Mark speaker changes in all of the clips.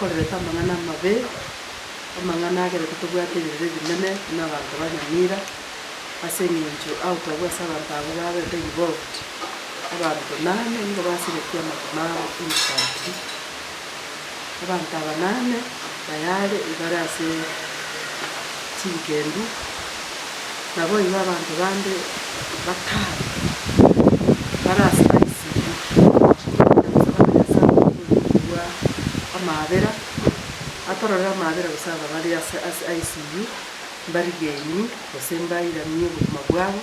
Speaker 1: Bakorerete amang'ana amabe, amang'ana agerete tobwate ebirero ebinene buna abanto ba Nyamira, ase eng'encho out abwo ase abanto abwo babete involved, abanto nane nigo basiretie amagima abo instantly. Abanto aba nane tayari ibare ase chingendu, naboigo abanto bande batano bare ase ICU. Nagosaba ng'a Nyasae okorie korwa amaabera, atororere amaabera gose aba bare ase ase ICU, mbarigeini gose mbairanie obogima bwabo.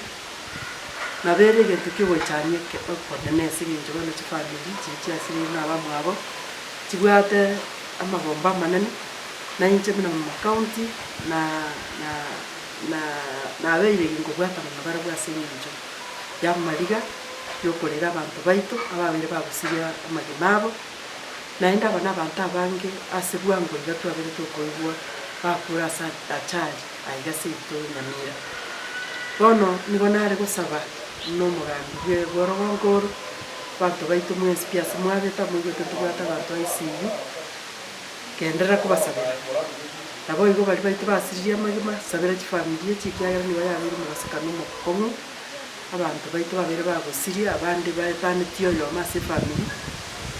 Speaker 1: Nabo ere egento ki'ogoichania eke okonene ase eng'encho bono chifamiri chiria chiasireirwe na abamwabo, chibwate amagombo amanene, na inche buna mama county na na na nabeire ginkobwatana nabarabwo ase eng'encho y'amariga yokorera abanto baito ababeire bagosiria amagima abo, naende aba nabanto abange ase bwango iga twabeire tokoigwa bakure ase achari aiga seito Nyamira. Bono nigo nare gosaba buna omogambi bwe bw'orogongo oro, abanto baito mwensi pi ase mwabete amoigwete ntobwate abanto ICU, genderera kobasabera. Naboigo baria baito basiririe amagima, sabera chifamiri echi ekiagera nigo yabeire omobasekano omokong'u, abanto baito babeire bagosiria, abande baetanetie oyomo ase efamiri,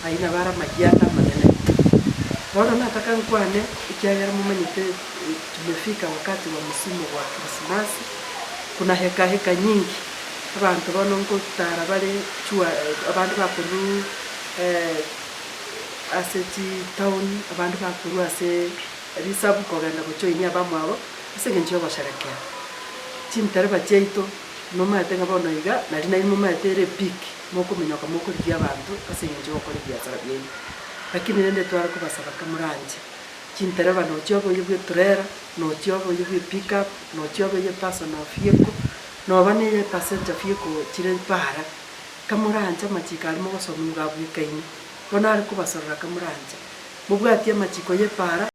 Speaker 1: ayio nabo are amayianda amanene. Bono nataka nkwane ekiagera momanyete tumefika wakati wa msimu wa krisimasi, kuna heka heka nyingi, abanto bono nkotara bare chua abande bakorwa ase chitown, abande bakorwa ase risabu kogenda gojoinia abamwabo ase eng'encho ya ogosherekea. Chintereba chiaito nomanyete ng'a bono iga nari nainwe momanyete ere epeak mokominyoka mokorigia abanto ase eng'encho ya ogokora ebiasara biaino. Lakini rende tware kobasaba kamoranche, chintereba nochia oboyia bwa etrailer, nochia oboyia bwa epickup, nochia oboyia personal vehicle, noba na eye passenger vehicle chire para, kamoranche amachiko aria mogosoma nigo abwekaine. Bono are kobasorora kamoranche, mobwatie amachiko ya epara.